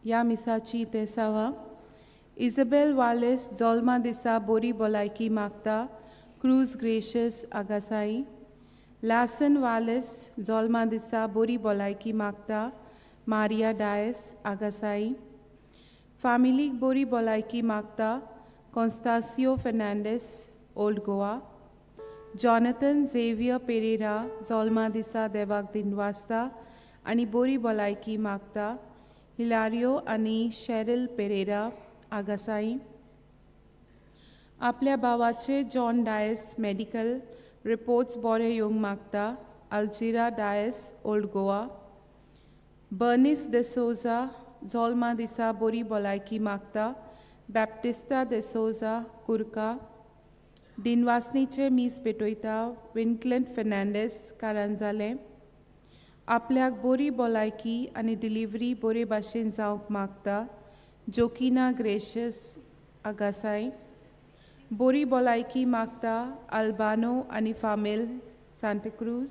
ह्या मिसाची तेसावा। Jezebel wireless जोल्मा दिसा बोरी भलायकी मागता क्रूज ग्रेशियस आगासाई। लासन वालेस जोल्मा दिसा बोरी भलायकी मागता मारिया डायस आगासाई। फामिलीक बोरी भलायकी मागता Constancio Fernandes old Goa. Jonathan Xavier Pereira जोल्मा दिसा देवाक दिनवासता आनी बोरी भलायकी मागता हिलारियो आनी शेरिल पेरेरा आगासाई। आपल्या भावाचे जॉन डायस मेडिकल रिपोर्ट्स बरे येवंक मागता अल्जिरा डायस ओल्ड गोवा। बर्निस देसोजा जोल्मा दिसा बोरी भलायकी मागता बॅप्टिस्ता देसोजा कुर्का। दिनवासनीचे मीस पेटयता विंकलंट फेर्नांडीस कारांजाले। आपल्याक बोरी भलायकी आनी डिलिव्हरी बोरे भाशेन जावंक मागता जोकिना ग्रेशियस आगासाई। बोरी भलायकी मागता अल्बानो आनी फामेल सांताक्रूज।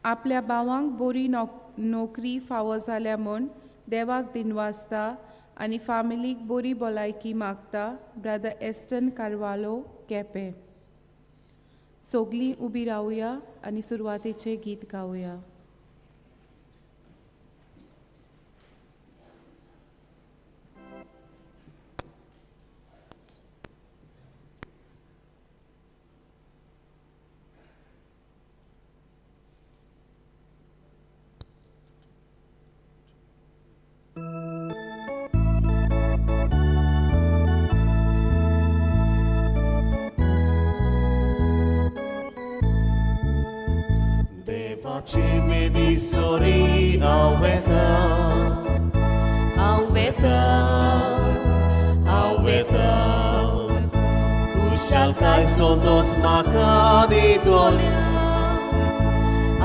आपल्या भावांक बोरी नोकरी फावो जाल्या म्हूण देवाक दिनवासता आनी फामिलीक बोरी भलायकी मागता ब्रदर एस्टन कार्वालो केपें। सगलीं उबी रावया आनी सुरवातेचें गीत गावया। Sori auveta, auveta, auveta. Kushalkai sondos makaditolia.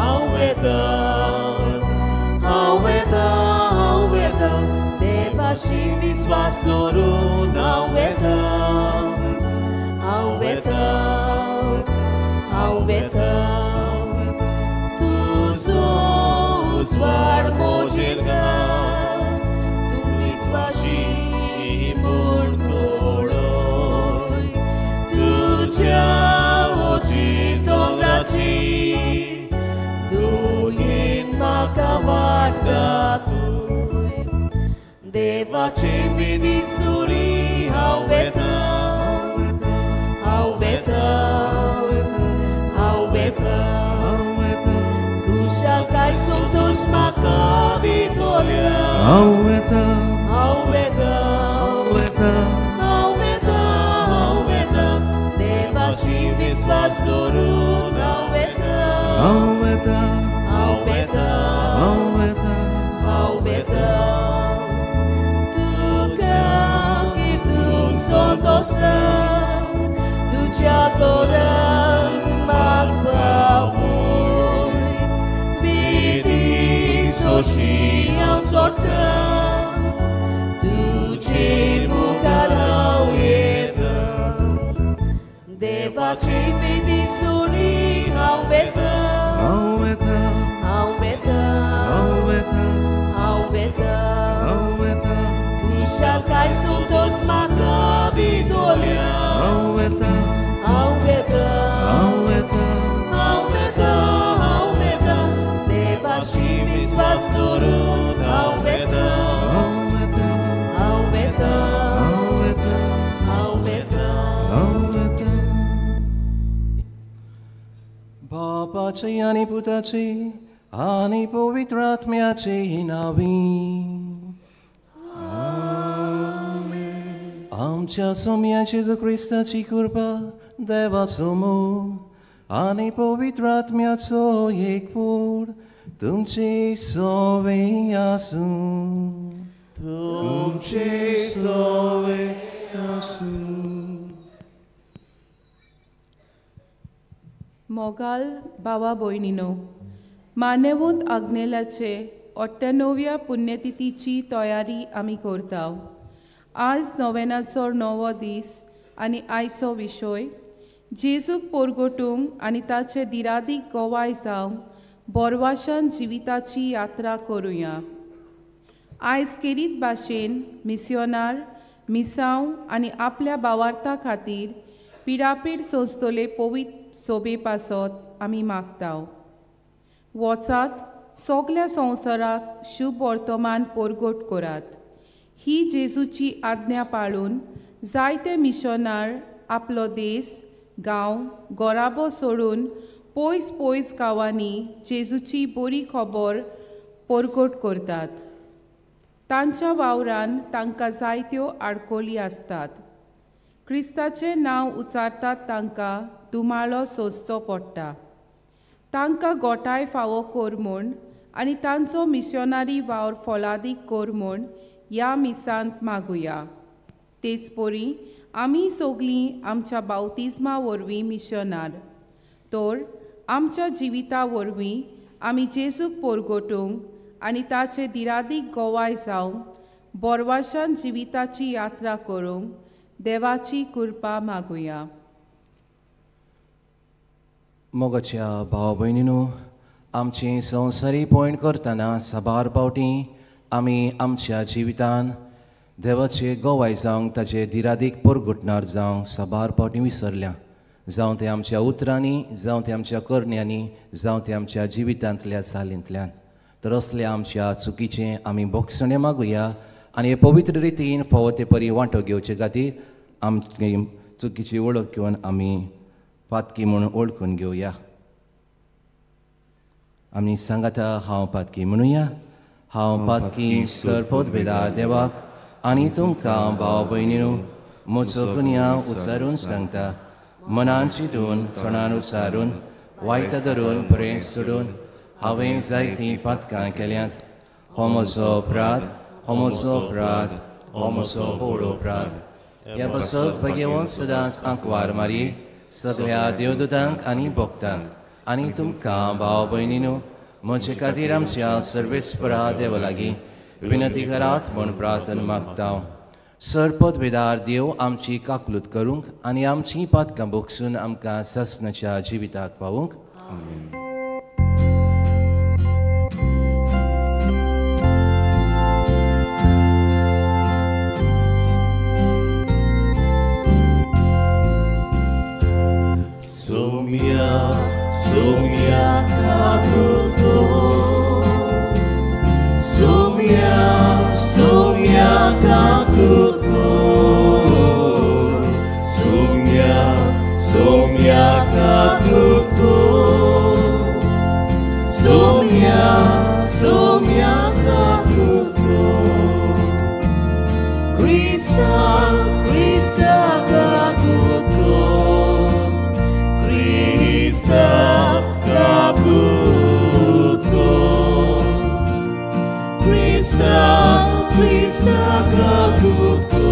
Auveta, auveta, auveta. Devashi viswastorun auveta, auveta, auveta. Zwar mojirga, tum viswashi mun koloi, tuja ochi tongachi, duyin makavat gatui, devachi vidisuri auveta, auveta, auveta. Kushalkai suntus makaditolia. Auveta, auveta, auveta, auveta, auveta. Devashi viswastorun auveta, auveta, auveta, auveta, auveta. Tuka kirtung sontosan, tuja korang magpavoy. Soshi ang sorta, tuche mukaraueta. Devachi vidisuri auveta, auveta, auveta, auveta, auveta, auveta. Kushalkai suntos makaditolia. Auveta, auveta, auveta, auveta, auveta. Devashi viswastorun auveta, auveta, auveta, auveta, auveta, auveta. बापाची आनी पुताची आनी पवित्र आत्म्याची नावी। आमेन। आमच्या सोम्या जेजू क्रिस्ताची कृपा, देवाचो मोग आनी पवित्र आत्म्याचो एकवट तुमचे सोवे आसूं। तुमचे सोवे आसूं। मोगाल भावा भयणीनो, मान्यवंत आग्नेलाचे 98व्या पुण्यतिथीची तयारी आमी करता। आज नोवेनाचो 9वो दीस आनी आयचो विशय जेजूक पोरगोटूंक आनी ताचे दिरादीक गोवाय जावंक बोरवाशान जिविताची यात्रा करुया। आयज केरीत भाशेन मिस्योनार मिसांव आनी आपल्या बावार्था खातीर पिडापीड सोंसतले पवित्र सोबे पासत आमी मागता. वचात सगल्या संवसाराक शुभ वर्तमान परगट करात. ही जेजूची आज्ञा पाळून जायते मिशनार आपलो देश गांव गोराबो सोडून पयस पयस गांवांनी जेजूची बरी खबर परगट करतात. तांच्या वावरान तांकां जायत्यो आडकोली आसतात. क्रिस्ताचें नांव उच्चारतात तांकां दुमाळो सोंसचो पडटा. तांकां गोठाय फावो कर म्हूण आनी तांचो मिशनरी वावर फलादीक कर म्हूण ह्या मिसांत मागुया. तेच परी आमी सगळीं आमच्या बावतिज्मा वरवीं मिशनार तर आमच्या जिविता वरवीं आमी जेजूक परगटूंक आनी ताचे दिरादीक गोवाय जावंक बोरवाशान जिविताची यात्रा करूंक देवाची कृपा मागुया. मोगाच्या भाव भयणीनू, आमची संवसारी पयण करतना साबार पावटी आमी आमच्या जिवितान देवाचे गोवाय जावंक ताचे दिरादीक परगटणार जावंक साबार पावटी विसरल्या. जावं ते आमच्या उतरांनी, जावं ते आमच्या करण्यांनी, जावं ते आमच्या जिवितांतल्या चालींतल्यान. तर असल्या आमच्या चुकीचें आमी बोगसणें मागुया आनी हे पवित्र रितीन फावो ते परी वांटो घेवचे खातीर आमची चुकीची वळख घेवन आमी पातकी म्हूण वळखून घेवया. आमी सांगाता हांव पातकी म्हणुया. हांव पातकी सरपोतभेदा देवाक आनी तुमकां भाव भयणीनू म्हजो गुन्यांव उच्चारून सांगता. मनान चिंतून तोंडान उच्चारून वायट धरून बरें सोडून हांवें जायतीं पातकां केल्यांत. हो म्हजो अपराध, हो म्हजो अपराध, हो म्हजो व्हड अपराध. ह्या पासत भगेवन सदांच आंकवार मारी सगळ्या देवदूतांक आनी भक्तांक आनी तुमकां भाव भयणीनू म्हजे खातीर आमच्या सर्वेस्परा देवा लागीं विनंती करात म्हूण प्रार्थना मागता. सरपदवेदार देव आमची काकलूत करूंक आनी आमची पातकां भोगसून आमकां सासणाच्या जिविताक पावूंक. आमेन. Sumya, sumya kakuto, sumya, sumya kakuto, sumya, sumya kakuto, sumya, sumya kakuto, Krista, Krista kakuto. Krista kakuto, Krista, Krista kakuto,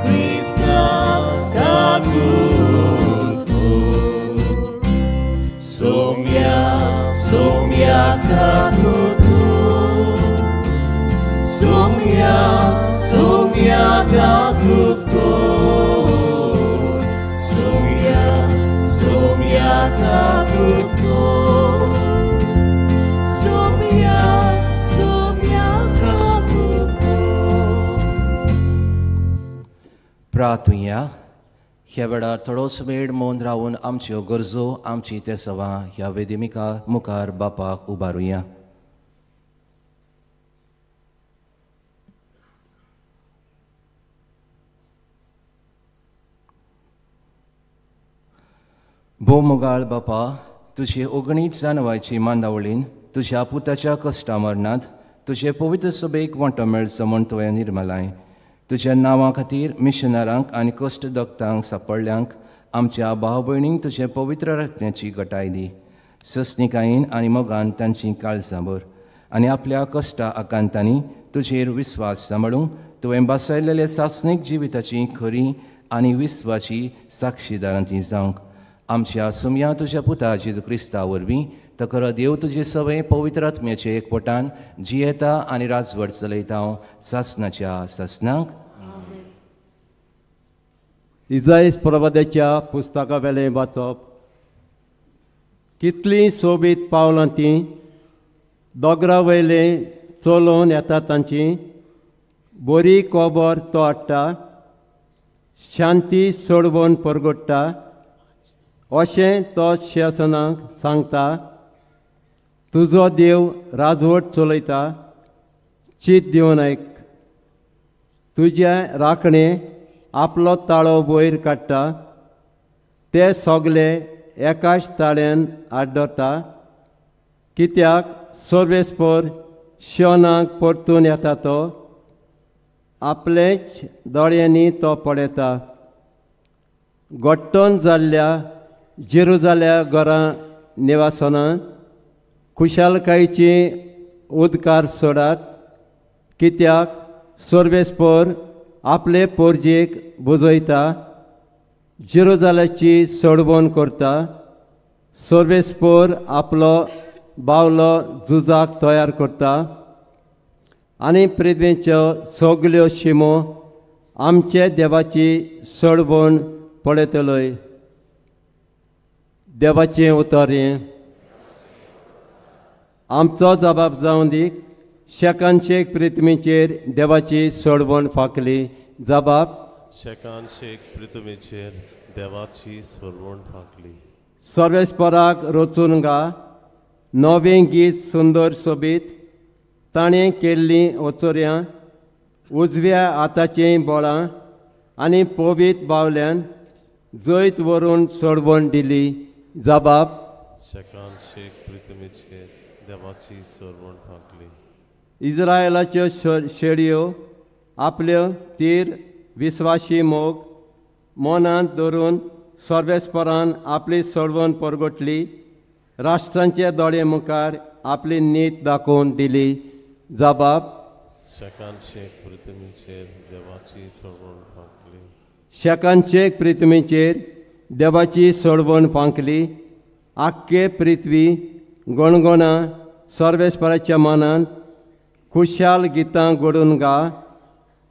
Krista kakuto, Sumya, sumya kakuto, sumya, sumya kakuto. Sumya kakuto, sumya, sumya kakuto. प्रार्थुया. ह्या वेळार थोडोच वेळ मौन रावन आमच्यो गरजो आमची तेसवां ह्या वेदिमिका मुखार बापाक उबारुया. भोव मोगाळ बापा, तुजे ओगणीत जानवायची मांदावळीन तुज्या पुताच्या कश्टा मरणांत तुजे पवित्र सभेक वांटो मेळचो म्हूण तुवें निर्मलाय. तुज्या नांवा खातीर मिशनरांक आनी कश्ट दगतांक सापडल्यांक आमच्या भाव भयणींक तुजे पवित्र रत्न्याची गटाय दी. सस्निकायेन आनी मोगान तांची काळजां भर आनी आपल्या कश्टा आकांतांनी तुजेर विस्वास सांबाळूंक तुवें बसयलेले सासणीक जिविताची खरी आनी विस्वाची साक्षीदारां ती जावंक आमच्या सुमया तुज्या पुता जेजू क्रिस्ता वरवीं तकर देव तुजे सवय पवित्र आत्म्याचे एकवटान जियेता आनी राजवट चलयता सासणाच्या सासणाक. इजाईस प्रवाद्याच्या पुस्तका वेलें वाचप. कितलीं सोबीत पावलां तीं दोंगरा वयले चलोवन येता तांची बरी खबर तो हाडटा, शांती सोडवून परगट्टा अशें तो शासनाक सांगता। तुजो देव राजवट चलयता, चीत दिवन आयक। तुज्या राखणे आपलो ताळो वयर काडटा, ते सगळे एकाच ताळ्यान आड्डता, कित्याक सर्वेस्पर शियोनाक परतून येता, तो आपलेच दोळ्यांनी तो पळयता। गोट्टन जाल्ल्या जेरुजाल्या घरां निवासना खुशालकायेची उदकार सोडात, कित्याक सर्वेस्पर आपले पोरजेक बुजयता, जेरुजाल्याची सोडवण करता। सर्वेस्पर आपलो बावलो झुजाक तयार करता आनी पृथ्वीच्यो सगल्यो शिमो आमचे देवाची सोडवण पळयतलोय। देवाचें उतर हें। आमचो जबाब जावन दी, शेकान शेक पृथ्वीचेर देवाची सोडवण फांकली। जबाब शेकान शेक पृथ्वीचेर देवाची सोडवण फांकली। सर्वेस्पराक रचून गा नवें गीत सुंदर सोबीत, ताणें केल्लीं ओचोऱ्यां उजव्या हाताचीं बळां आनी पवीत बावल्यान जैत व्हरून सोडवण दिली। जबाब शेकान शेक पृथ्वीचेर देवाची सोडवण फांकली। इस्रायलाच्यो शेळयो आपल्यो तीर विस्वाशी मोग मनांत धरून सर्वेस्परान आपली सोडवण परगटली, राष्ट्रांचे दोळे मुखार आपली नीत दाखोवन दिली। जबाब शेकान शेक पृथ्वीचेर देवाची सोडवण फांकली। शेकान शेक पृथ्वीचेर देवाची सोडवण फांकली। आख्खे पृथ्वी गणगणां सर्वेस्पराच्या मनांत खुशाल गितां घडून गा,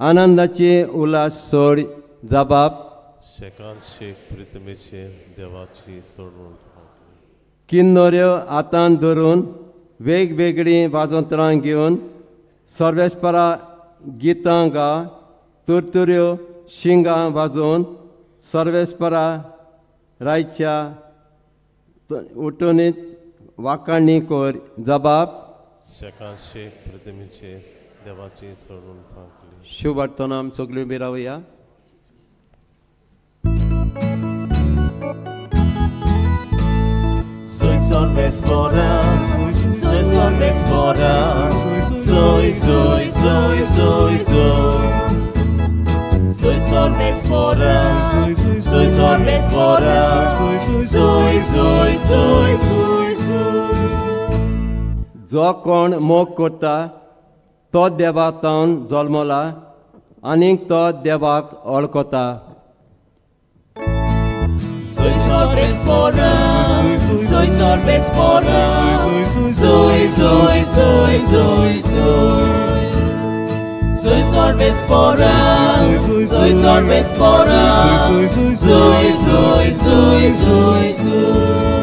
आनंदाचे उल्हास सोड। जबाब शेकान शेक पृथ्वीचेर देवाची सोडवण फांकली। किन्नऱ्यो हातान धरून वेगवेगळीं वाजंत्रां घेवन सर्वेस्परा गितां गा, तुरतुऱ्यो शिंगां वाजोवन सर्वेस्परा रायच्या उठणीत वाकाणी कर। जबाब शेकान शेक पृथ्वीचेर देवाची सोडवण फांकली। शुभ आम सगळ्यो उबी रावया। Soy Sorvespora, soy Sorvespora, soy, soy, soy, soy, soy. Soy Sorvespora, soy Sorvespora, soy, soy, soy, soy, soy. जो कोण मोग करता तो देवाक तावन जल्मला आनीक तो देवाक वळखता। Soy Sorvespora, soy Sorvespora, soy, soy, soy, soy, soy. Soy Sorvespora, soy Sorvespora, soy, soy, soy, soy, soy.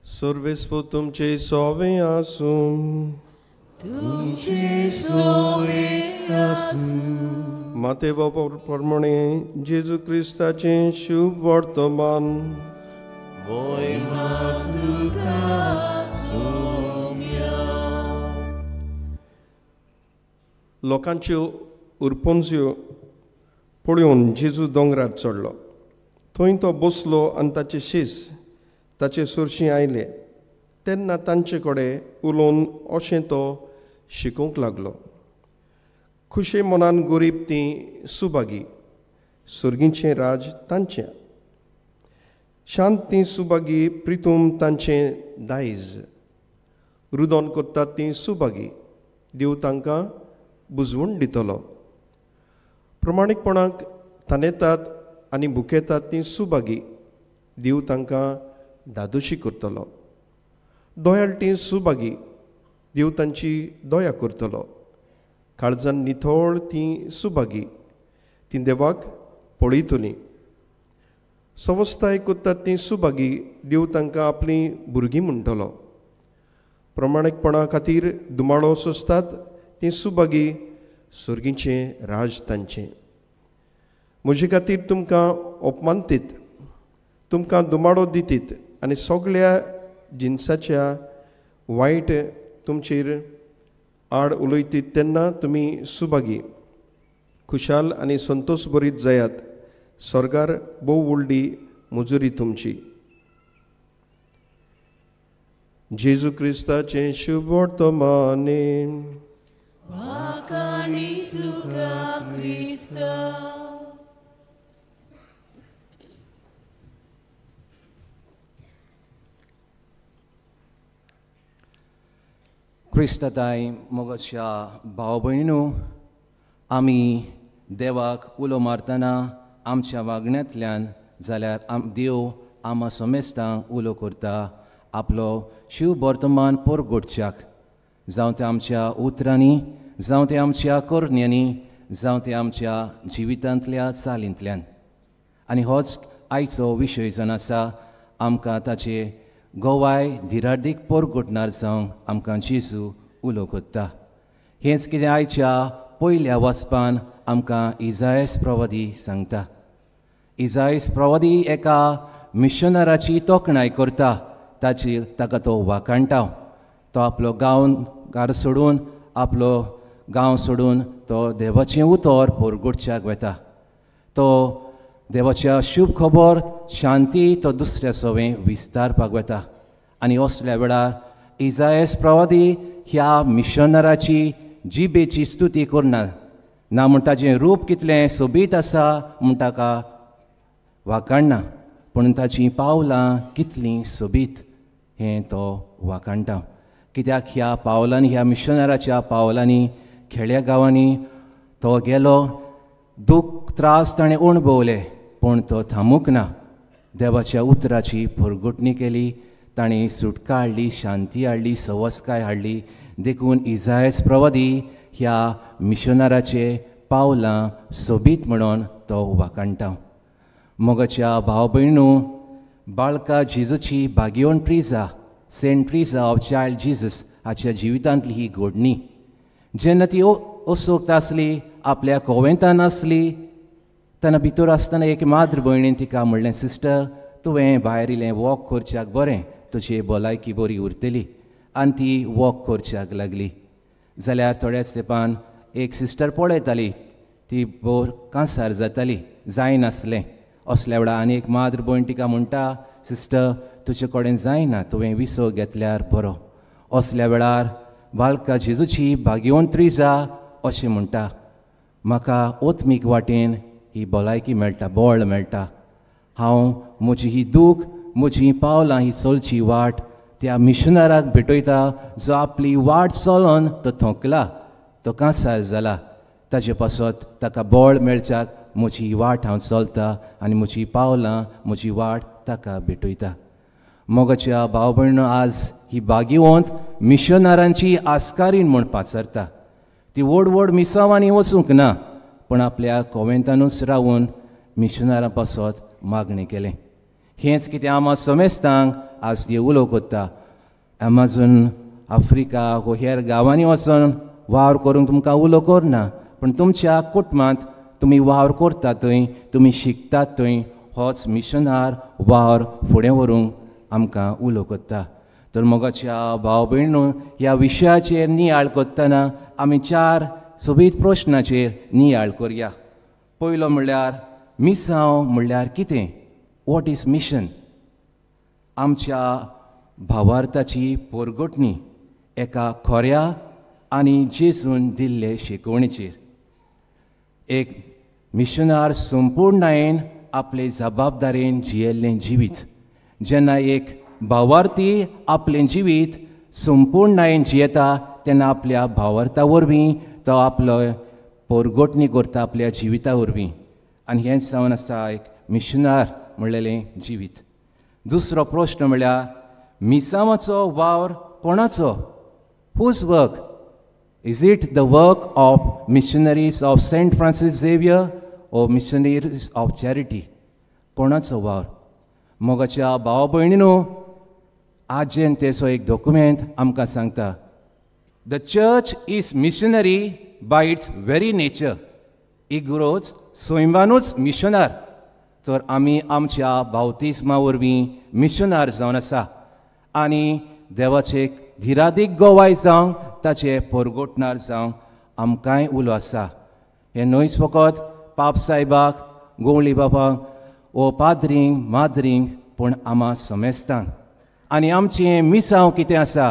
सर्वेस्पर तुमचे सोवे आसूं, तुमचे सोवे आसूं। मातेव प्रमाणे जेजू क्रिस्ताचें शुभ वर्तमान। मोहिमा तुका सोम्या। लोकांच्यो उरपंज्यो पळोवन जेजू दोंगरार चडलो, थंय तो बसलो आनी ताचे शीस ताचे सरशीं आयले। तेन्ना तांचे कडेन उलोवन अशें तो शिकोवंक लागलो, खुशे मनान गरीब तीं सुभागी, सर्गीचें राज तांचें। शांत तीं सुभागी, प्रितूम तांचें दायज। रुदन करतात तीं सुभागी, देव तांकां बुजवण दितलो। प्रमाणीकपणाक तानेतात आनी भुकेतात तीं सुभागी, देव तांकां धादोशी करतलो। दयाळ तीं सुभागी, देव तांची दया करतलो। काळजान निथळ तीं सुभागी, तीं देवाक पळयतलीं। सवस्ताय करतात तीं सुभागी, देव तांकां आपलीं भुरगीं म्हणटलो। प्रमाणीकपणा खातीर दुमाळो सोंसतात तीं सुभागी, सर्गीचें राज तांचें. म्हजे खातीर तुमकां अपमानतीत, तुमकां दुमाळो दितीत आनी सगळ्या जिनसाच्या वायट तुमचेर आड उलयतीत तेन्ना तुमी सुभागी. खुशाल आनी संतोश भरीत जायात, स्वर्गार भोव व्हडली मुजुरी तुमची. जेजू क्रिस्ताचें शुभ वर्तमाने. वाखाणी तुका क्रिस्ता. क्रिस्ताताय मोगाच्या भाव भयणीनू, आमी देवाक उलो मारतना आमच्या वागण्यांतल्यान जाल्यार देव आमा समेस्तांक उलो करता आपलो शिव वर्तमान परगटच्याक, जावं तें आमच्या उतरांनी, जावं तें आमच्या करण्यांनी, जावं तें आमच्या जिवितांतल्या चालींतल्यान. आनी होच आयचो विशय जावन आसा, आमकां ताचे गोवाय धिराडीक परगटणार जावंक आमकां जेजू उलो करता. हेंच कितें आयच्या पयल्या वाचपान आमकां इजायस प्रवादी सांगता. इजायस प्रवादी एका मिशनराची तोखणाय करता, ताची ताका तो वाखाणटा. तो आपलो गांव सोडून, आपलो गांव सोडून तो देवाचें उतर परगटच्याक वता. तो देवाच्या शुभ खबर शांती तो दुसऱ्या सवें विस्तारपाक वता. आनी असल्या वेळार इजायस प्रवादी ह्या मिशनराची जिबेची स्तुती करना ना, म्हण ताचें रूप कितलें सोबीत आसा म्हण ताका वाखाणना, पूण ताचीं पावलां कितलीं सोबीत हें तो वाखाणटा. कित्याक ह्या पावलांनी, ह्या मिशनराच्या पावलांनी खेड्या गांवांनी तो गेलो, दूख त्रास ताणें अणभवले, पूण तो थांबूंक ना. देवाच्या उतराची परगटणी केली, ताणें सुटका हाडली, शांती हाडली, सवसकाय हाडली. देखून इजायस प्रवादी ह्या मिशनराचे पावलां सोबीत म्हणून तो वाखाणटा. मोगाच्या भाव भयणू, बाळका जेजूची भाग्यवंत Teresa, Saint Teresa of Child Jesus हाच्या जिवितांतली ही घडणी. जेन्ना ती असोक्त आसली, आपल्या कोवेंतान आसली, तेन्ना भितर आसतना एक माद्र भयणीन तिका म्हणलें, सिस्टर तुवें भायर इल्लें वॉक करच्याक बरें, तुजी भलायकी बरी उरतली. आनी ती वॉक करच्याक लागली. जाल्यार थोड्याच तेंपान एक सिस्टर पळयताली, ती भोव कांसार जाताली, जायनासलें. असल्या वेळार आनी एक माद्र भयण तिका म्हणटा, सिस्टर तुजे कडेन जायना, तुवें विसव घेतल्यार बरो. असल्या वेळार बाळका जेजूची भाग्यवंत त्रिजा अशें म्हणटा, म्हाका ओत्मीक वाटेन ही भलायकी मेळटा, बळ मेळटा. हांव म्हजी ही दूख, म्हजी पावलां, ही चलची वाट त्या मिशनराक भेटयता जो आपली वाट चलोन तो थोंकला, तो कांसार जाला. ताजे पासत ताका बळ मेळच्याक म्हजी वाट हांव चलता आनी म्हजी पावलां, म्हजी वाट ताका भेटयता. मोगाच्या भाव भयणो, आज ही भाग्यवंत मिशनरांची आस्कारीण म्हूण पाचारता. ती व्हड व्हड मिसांवांनी वचूंक ना, पूण आपल्या कोवेंतानूच रावून मिशनरां पासत मागणें केलें. हेंच कितें आमा समेस्तांक आज ती उलो करता. एमेझॉन, आफ्रिका वो हेर गांवांनी वचून वावर करूंक तुमकां उलो करना, पूण तुमच्या कुटुंबांत तुमी वावर करता थंय, तुमी शिकतात थंय होच मिशनार वावर फुडें व्हरूंक आमकां उलो करता. तर मोगाच्या भाव भयणू, ह्या विशयाचेर नियाळ करतना आमी चार सोबीत प्रश्नाचेर नियाळ करया. पयलो म्हणल्यार मिसांव म्हणल्यार कितें? What is mission? आमच्या भावार्थाची परगटणी एका खऱ्या आनी जेजून दिल्ले शिकवणीचेर. एक मिशनार संपूर्णायेन आपले जबाबदारेन जियेल्लें जिवीत. जेन्ना एक भावार्थी आपलें जिवीत संपूर्णायेन जियेता तेन्ना आपल्या भावार्था वरवीं तो आपलो परगटणी करता आपल्या जिविता वरवीं. आनी हेंच जावन आसा एक मिशनार म्हणलेलें जिवीत. दुसरो प्रश्न म्हळ्यार मिसांवाचो वावर कोणाचो? Whose work? Is it the work of missionaries of Saint Francis Xavier or missionaries of charity? कोणाचो वावर? मोगाच्या भाव भयणीनो, आजेन तेचो एक डॉक्युमेंट आमकां सांगता, the church is missionary by its very nature. इगरोज सैमानूच मिशनार. तर आमी आमच्या बावतिस्मा वरवीं मिशनार जावन आसा आनी देवाचे धिरादीक गोवाय जावंक ताचे परगोटणार जावंक आमकांय उलो आसा. हें न्हयच फकत पाप सायबाक, गोवळी बापाक वो पाद्रींक माद्रींक, पूण आमा समेस्तांक. आनी आमचें मिसांव कितें आसा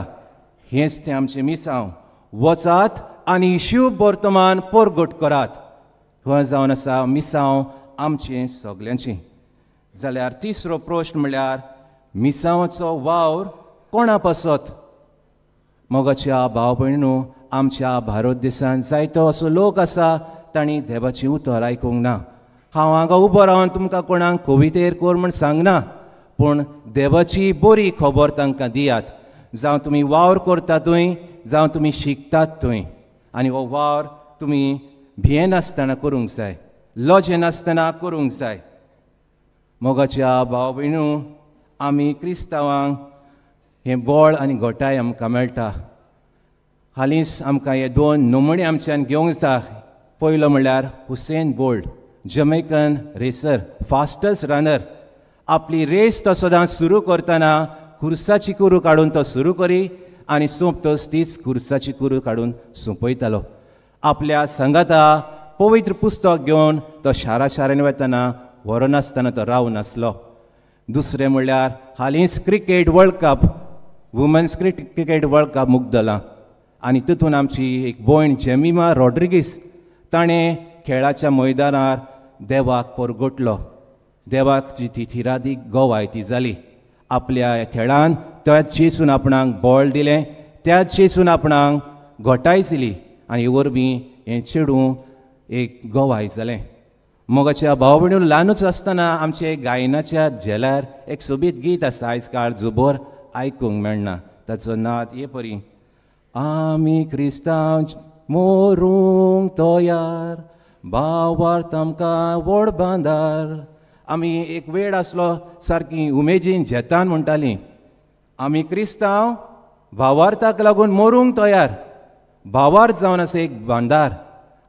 हेंच तें आमचें मिसांव. वचात आनी शुभ वर्तमान परगट करात, हें जावन आसा मिसांव आमचें सगल्यांचें. जाल्यार तिसरो प्रश्न म्हळ्यार मिसांवाचो वावर कोणा पासत? मोगाच्या भाव भयणीनो, आमच्या भारत देशांत जायतो असो लोक आसा तांणी देवाचें उतर आयकूंक ना. हांव हांगा उबो रावन तुमकां कोणाक कवितेर कर म्हूण सांगना, पूण देवाची बरी खबर तांकां दियात. जावं तुमी वावर करता थंय, जावं तुमी शिकतात थंय, आनी हो वावर तुमी भियेनासतना करूंक जाय, लजेनासतना करूंक जाय. मोगाच्या भाव भयणीनो, आमी क्रिस्तांवांक हें बळ आनी घटाय आमकां मेळटा. हालींच आमकां हे दोन नमुणे आमच्यान घेवंक जाय. पयलो म्हणल्यार Usain Bolt, Jamaican racer, fastest runner. आपली रेस तो सदांच सुरू करतना खुर्साची कुरू काडून तो सुरू करी आनी सोंपतच तीच खुर्साची कुरू काडून सोंपयतालो. आपल्या सांगाता पवित्र पुस्तक घेवन तो शारा शारांनी वतना व्हरनासतना तो रावनासलो. दुसरें म्हणल्यार हालींच cricket world cup, women's cricket world cup मुगदलां आनी तितून आमची एक भयण जेमिमा रॉड्रिगीस ताणें खेळाच्या मैदानार देवाक परगटलो. देवाक जी ती थिरादीक गोवाय ती जाली. आपल्या खेळान त्याच जेसून आपणाक बळ दिलें, त्याच जेसून आपणाक घटाय दिली आनी वरवीं हें चेडूं एक गोवाय जालें. मोगाच्या भाव भयणीन, ल्हानूच आसतना आमचे गायनाच्या झेल्यार एक सोबीत गीत आसा, आयज काळ जुबोर आयकूंक मेळना. ताचो नाद हे परी, आमी क्रिस्तांव मोरूंक तयार, भावार्थ आमकां व्हड बांदार. आमी एक वेळ आसलो सारकी उमेदीन झेतान म्हणटालीं, आमी क्रिस्तांव भावार्थाक लागून मरूंक तयार. भावार्थ जावन आसा एक बांदार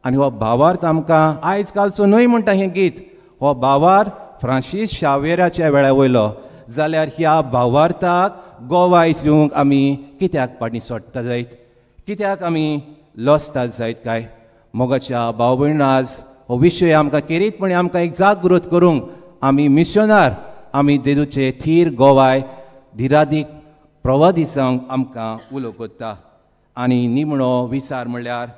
आनी हो भावार्थ आमकां आयज कालचो न्हय म्हणटा हें गीत. हो भावार्थ फ्रांसीस शावेराच्या वेळा वयलो. जाल्यार ह्या भावार्थाक गोवाय दिवंक आमी कित्याक फाटीं सोडटा जायत, कित्याक आमी लजतात जायत काय? मोगाच्या भाव भयणीन, आज हो विशय आमकां खेरीतपणी आमकां एक जागृत करूंक आमी मिशनार, आमी देदूचे थीर गोवाय धिरादीक प्रवादी जावंक आमकां उलो करता. आनी निमणो विचार म्हणल्यार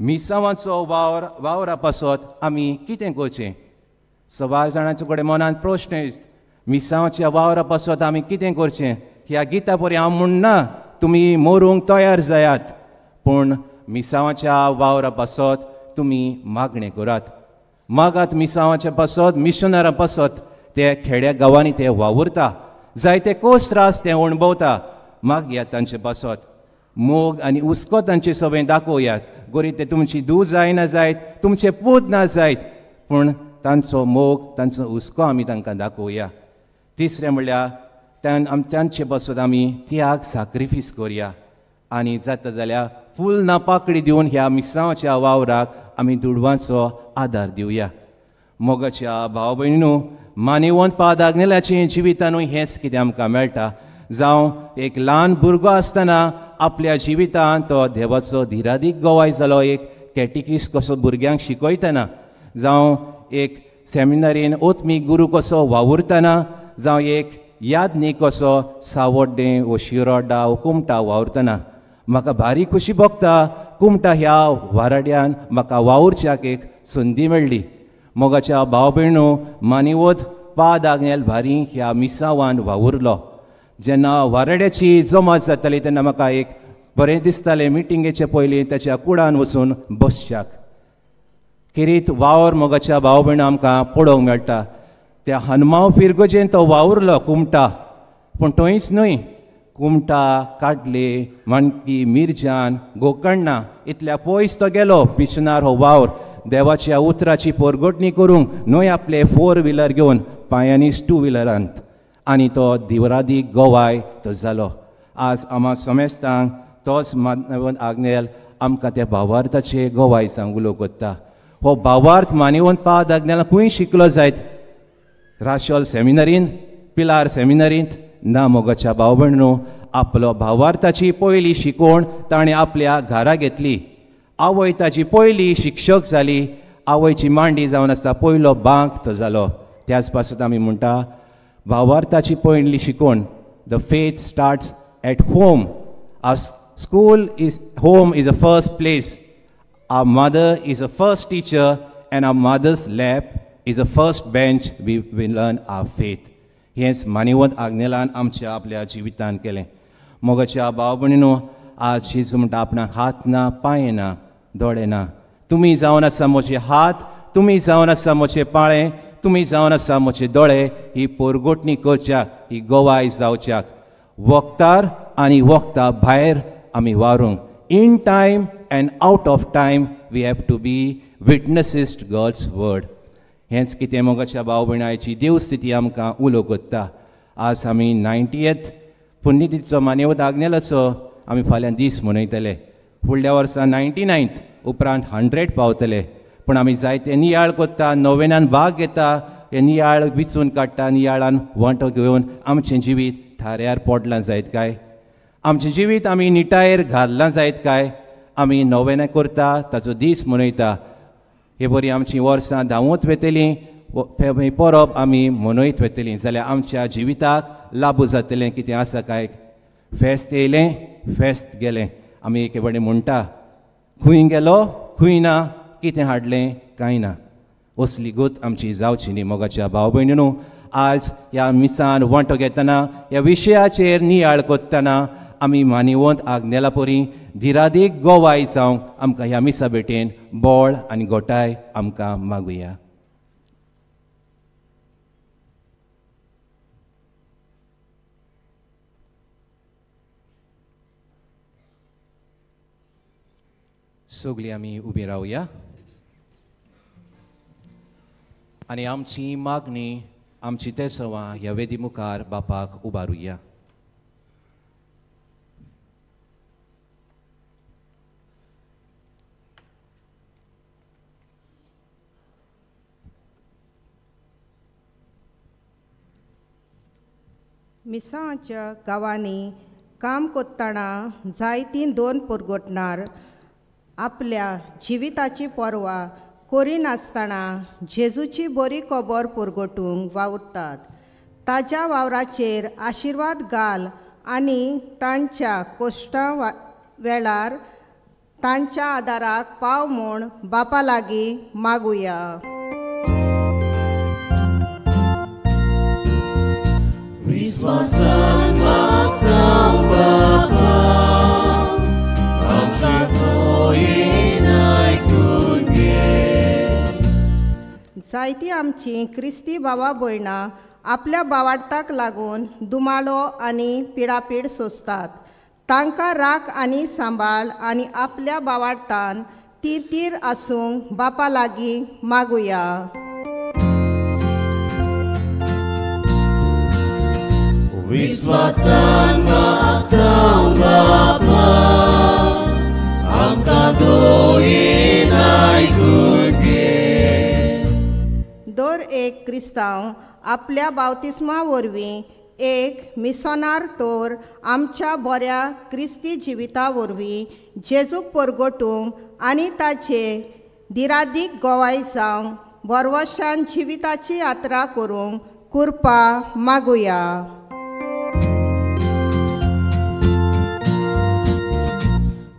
मिसांवाचो वावर वावरा पासत आमी कितें करचें? सवार जाणांचे कडेन मनांत प्रश्न येता, मिसांवाच्या वावरा पासत आमी कितें करचें? ह्या गिता परी हांव म्हणना तुमी मरूंक तयार जायात, पूण मिसांवाच्या वावरा पासत तुमी मागणें करात. मागात मिसांवाच्या पासत, मिशनरां पासत. ते खेड्या गांवांनी ते वावुरता, जायते कोस त्रास ते अणभवता. मागयात तांचे पासत, मोग आनी हुस्को तांचे सगळें दाखोवयात. गोरी ते तुमची धूव जायना जायत, तुमचे पूत ना जायत, पूण तांचो मोग, तांचो हुस्को आमी तांकां दाखोवया. तिसरें म्हणल्यार तांचे पासत आमी त्याग साक्रिफीस करया आनी जाता जाल्यार फूल ना पाकडी दिवन ह्या मिसांवाच्या वावराक आमी दुडवांचो आदार दिवया. मोगाच्या भाव भयणीनो, मानेवंत पादाग्नेलाचें जिवितानूय हेंच कितें आमकां मेळटा. जावं एक ल्हान भुरगो आसतना आपल्या जिवितांत तो देवाचो धिरादीक गोवाय जालो, एक कॅटिकीस कसो भुरग्यांक शिकयतना, जावं एक सेमिनारीन ओत्मीक गुरू कसो वावुरतना, जावं एक यादनी कसो सावड्डें वो शिरोड्डा वो कुमटा वावुरतना. म्हाका भारी खुशी भोगता कुमटा ह्या वाराड्यान म्हाका वावुरच्याक एक संदी मेळ्ळी. मोगाच्या भाव भयणो, मानिवत पाद आग्नेल भारी ह्या मिसावान वावुरलो. जेन्ना वाराड्याची जमात जाताली तेन्ना म्हाका एक बरें दिसतालें मिटिंगेचे पयलीं ताच्या कुडान वचून बसच्याक. खेरीत वावर मोगाच्या भाव भयणो आमकां पळोवंक मेळटा. त्या हनुमाव फिरगोजेन तो वावुरलो कुमटा, पूण थंयच न्हय, कुमटा, काडले, माणकी, मिरजान, गोकर्णा इतल्या पयस तो गेलो मिशनार हो वावर देवाच्या उतराची पोरगोटणी करूंक न्हय आपले 4 व्हिलर घेवन पांयांनीच 2 व्हिलरांत. आनी तो दिवरादीक गोवाय तो जालो. आज आमा समेस्तांक तोच मानवंत आग्नेल आमकां त्या भावार्थाचे गोवाय सांग उलो कोत्ता. हो भावार्थ मानिवंत पाद आग्नेला खंय शिकलो जायत? राशोल सेमिनरीन, पिलार सेमिनरींत ना. मोगाच्या भाव भयणीनो, आपलो भावार्थाची पयली शिकवण ताणें आपल्या घरा घेतली. आवय ताची पयली शिक्षक जाली. आवयची मांडी जावन आसता पयलो बांक तो जालो. त्याच पासत आमी म्हणटा भावार्थाची पयली शिकवण, the faith starts at home. Our school is home is a first place. Our mother is a first teacher and our mother's lap is a first bench we will learn our faith. हेंच मानिवंत आग्नेलान आमच्या आपल्या जिवितान केलें. मोगाच्या भाव भयणीनो, आज जेजू म्हणटा आपणाक हात ना, पांय ना, दोळे ना. तुमी जावन आसा म्हजे हात, तुमी जावन आसा म्हजे पाळे, तुमी जावन आसा म्हजे दोळे. ही पोरगोटणी करच्याक, ही गोवाय जावच्याक वखदार आनी वखदा भायर आमी वारूंक. In time and out of time we have to be witnesses to God's word. हेंच कितें मोगाच्या भाव भयणाची देवस्थिती आमकां उलो कोत्ता. आज आमी 90th पुण्यतिथीचो मान्यवत आग्नेलाचो आमी फाल्यां दीस मनयतले. फुडल्या वर्सा 99th, उपरांत 100 पावतले. पूण आमी जायते नियाळ कोत्ता, नोवेनान भाग घेता, हे नियाळ विचून काडटा, नियाळान वांटो घेवन आमचें जिवीत थाऱ्यार पडलां जायत काय? आमचें जिवीत आमी निटायेर घाललां जायत काय? आमी नोवेनां करता, ताचो दीस मनयता. हे बरी आमचीं वर्सां धांवत वेतलीं, परब आमी मनयत वेतलीं जाल्यार आमच्या जिविताक लागू जातलें कितें आसा काय? फेस्त येयलें, फेस्त गेलें. आमी एके कडेन म्हणटा खंय गेलो खंय ना, कितें हाडलें कांय ना. असली गत आमची जावची न्ही. मोगाच्या भाव भयणीनो, आज ह्या मिसान वांटो घेतना, ह्या विशयाचेर नियाळ कोत्तना आमी मानिवंत आग्नेला परी धिरादीक गोवाय जावंक आमकां ह्या मिसा भेटेन बळ आनी गोटाय आमकां मागुया. सगळीं आमी उबी रावया आनी आमची मागणी, आमची तेसवां ह्या वेदी मुखार बापाक उबारुया. मिसांच्या गांवांनी काम कोत्ताना जायतीं दोन पुरगोटणार आपल्या जिविताची पर्वा करिनासतना जेजूची बरी खबर पुरगोटूंक वावुरतात. ताज्या वावराचेर आशिर्वाद घाल आनी तांच्या कोश्टां वेळार तांच्या आदाराक पाव म्हूण बापा लागीं मागुया. विश्वासान मागता बापा, आमच्या तोयेन आयकून घे. जायतीं आमचीं क्रिस्ती भावा भयणां आपल्या बावार्थाक लागून दुमालो आनी पिडापीड सोंसतात. तांकां राख आनी सांबाळ आनी आपल्या बावार्थान ती तीर आसूंक बापा लागीं मागुया. विश्वासान मागता बापा, आमकां दोयेन आयकून घे. दर एक क्रिस्तांव आपल्या बावतिस्मा वरवीं एक मिसोनार तर आमच्या बऱ्या क्रिस्ती जिविता वरवीं जेजूक परगटूंक आनी ताचे दिरादीक गोवाय जावंक बरवशान जिविताची यात्रा करूंक कृपा मागुया.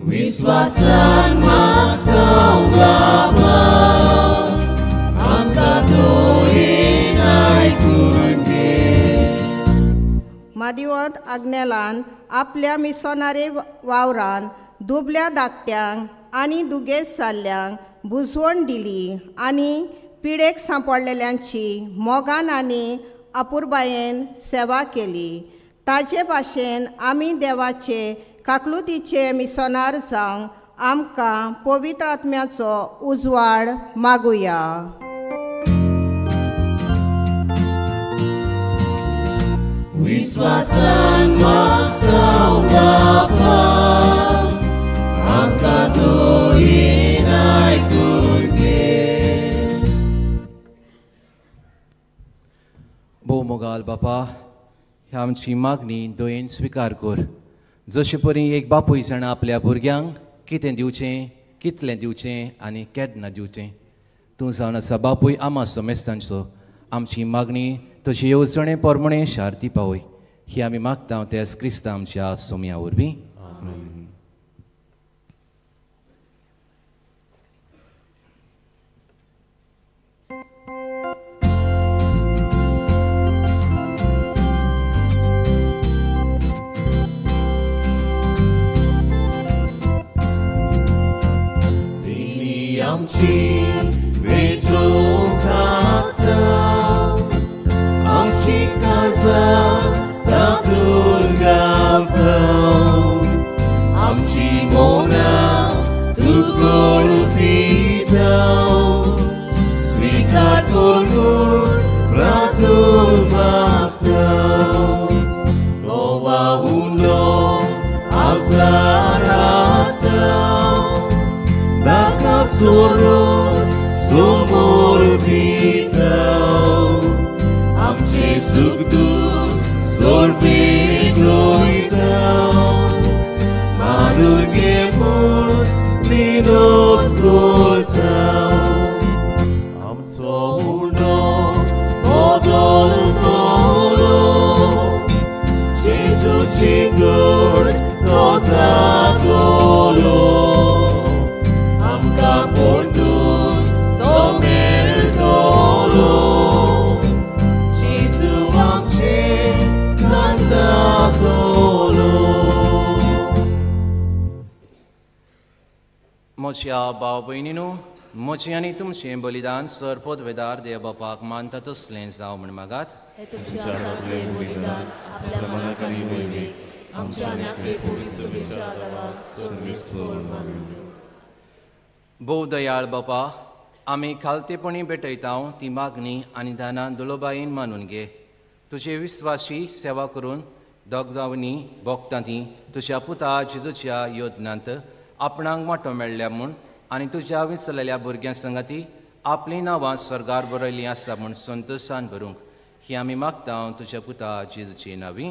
विश्वासान मागता बापा, आमकां दोयेन आयकून घे. मादिवंत आग्नेलान आपल्या मिसोनारी वावरान दुबल्या धाकट्यांक आनी दुगेस जाल्ल्यांक बुजवण दिली आनी पिडेक सांपडलेल्यांची मोगान आनी अपुरबायेन सेवा केली. ताजे भाशेन आमी देवाचे काकलुतीचे मिसोनार जावंक आमकां पवित्र आत्म्याचो उजवाड मागुया. विश्वासान मागता बापा आमकां दयेन आयकून घे. भोव मोगाल बापा, ह्या आमची मागणी दयेन स्विकार कर. जशे परी एक बापूय जाणा आपल्या भुरग्यांक कितें दिवचें, कितलें दिवचें आनी केन्ना दिवचें, तूं जावन आसा बापूय आमा सोमेस्तांचो. आमची मागणी तशी येवजणे पोरमणे शार्ती पावय ही आमी मागता त्याच क्रिस्ता आमच्या सोम्या वरवीं. आमची वेंचणूक खाता आमची काळजां तातूंत घालता आमची मनां तूं करून पिता स्विकार करून प्रार्थना मागता नोवा हुंडो आल्ताराता Soros somor pitaw amche sugdus sorbito itaw manugemur linot kortaw amso uno odol tolo Jesu chigor tosatolo म्हज्या भाव भयणीनू, म्हजें आनी तुमचें बलिदान सर पदवेदार देव बापाक मानता तसलें जावं म्हण मागात. भोव दयाळ बापा, आमी खालतेपणी भेटयता ती मागणी आनी दानां दुलोबायेन मानून घे. तुजे विस्वाशी सेवा करून दगदावनी भोगता ती तुज्या पुता जेजूच्या योजनांत आपणाक वांटो मेळ्ळ्या म्हूण आनी तुज्या विचलेल्या भुरग्यां संगाती आपलीं नांवां स्वर्गार बरयल्लीं आसा म्हूण संतोशान भरूंक ही आमी मागता तुज्या पुता जेजूची नांवी.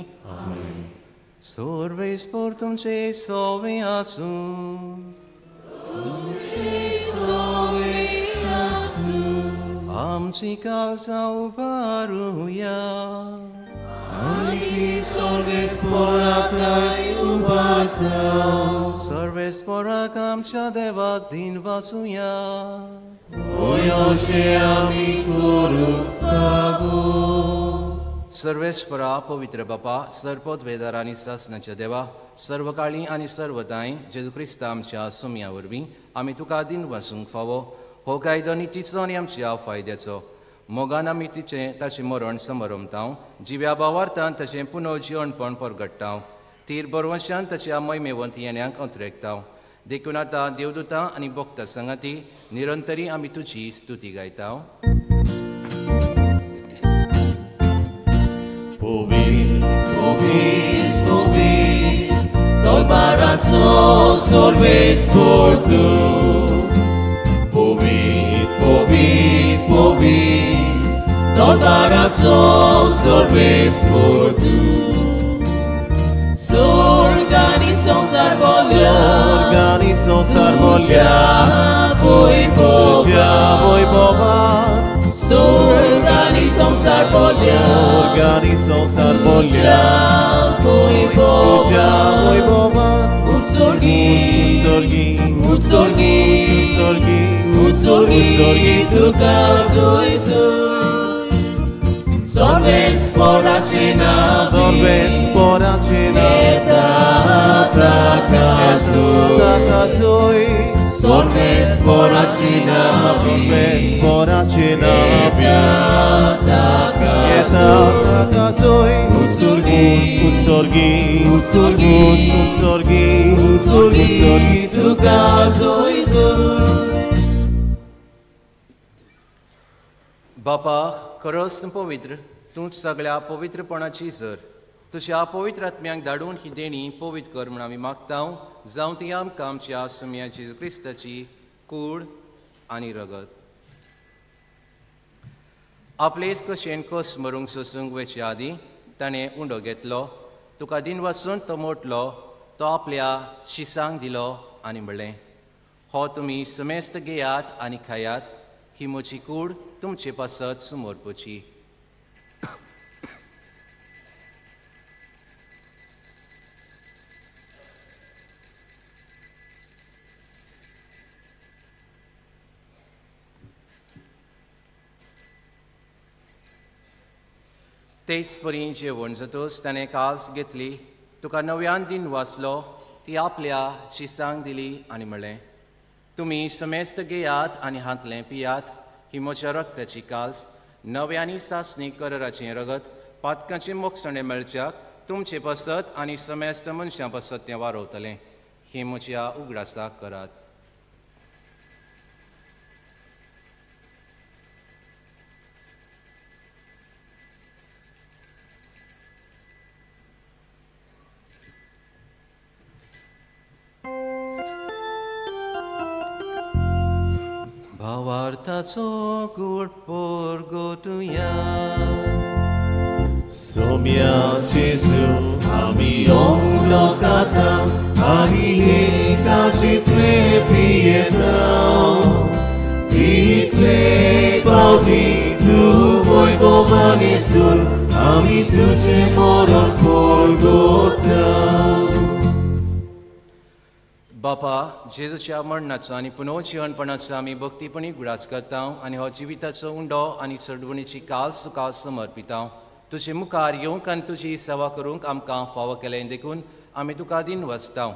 सर्वेस्पर तुमचे सोवे आसूं. आमची काळजां उबारुया. सर्वेस्पराक आमच्या देवाक दिन वाचुया. सर्वेस्परा पवित्र बापा, सर्वपदवेदार आनी सासनाच्या देवा, सर्वकाळी आनी सर्वताय जेजू क्रिस्ता आमच्या सोम्या वरवीं आमी तुका दिन वाचूंक फावो हो कायदो नितीचो आनी आमच्या फायद्याचो. मोगान आमी तिचें ताचें मरण समरमता, जिव्या भावार्थान ताचें पुनर्जिवणपण परगट्टा, तीर बरवंशान ताच्या मैमेवंत येण्यांक अंतरेकता. देखून आतां देवदूतां आनी भक्ता संगाती निरंतरी आमी तुजी स्तुती गायता. Dolbarazzo sorves por tu. Sorgani son sarbolja, Sorgani son sarbolja, Tuđa voj bova. Sorgani son sarbolja, Sorgani son sarbolja, Tuđa voj bova. Utsorgi, Utsorgi, Utsorgi, Utsorgi, Utsorgi, Utsorgi tuka zoj. Sorves poracina, Sorves poracina, Eta takazoi. Sorves poracina, Sorves poracina, Eta takazoi. Utsorgi, Utsorgi, Utsorgi, Utsorgi, Utsorgi, Utsorgi tuka zoj. बापा, खरोच तूं पवित्र, तूंच सगळ्या पवित्रपणाची जर. तुज्या पवित्र आत्म्यांक धाडून ही देणी पवित्र कर म्हूण आमी मागता, जावं ती आमकां आमच्या सुम्या जेजू क्रिस्ताची कूड आनी रगत. आपलेच कशेन कस मरूंक सोसूंक वयचे आदीं ताणें उंडो घेतलो, तुका दिन वासून तो मोटलो, तो आपल्या शिसांक दिलो आनी म्हणलें, हो तुमी समेस्त घेयात आनी खायात, ही म्हजी कूड तुमचे पासत समर्पची. तेच परी जेवण जातूच ताणें कास घेतली, तुका नव्यान दिन वाचलो, ती आपल्या शिसांक दिली आनी म्हणलें, तुमी समेस्त घेयात आनी हांतलें पियात, ही म्हज्या रक्ताची काल्स, नव्यानी सासणी कराराचें रगत, पातकांचें मोगसणें मेळच्याक तुमचे पासत आनी समेस्त मनशां पासत तें वारवतलें. ही म्हज्या उगडासाक करात. भावार्थाचो गूढ पोरगोतुया. सोम्या जेजू आमी ओंगलो खाता आनी हे काशींतले पियेता, तितले पावटी तूं वैभवान सून आमी तुजें मरण पोरगोता. बापा, जेजूच्या मरणाचो आनी पुनर्जिवनपणाचो आमी भक्तीपणी उगडास करता आनी हो जिविताचो उंडो आनी चडवणीची काल्स तुका समर्पिता. तुजे मुखार येवंक आनी तुजी सेवा करूंक आमकां फावो केलें देखून आमी तुका दिन वचता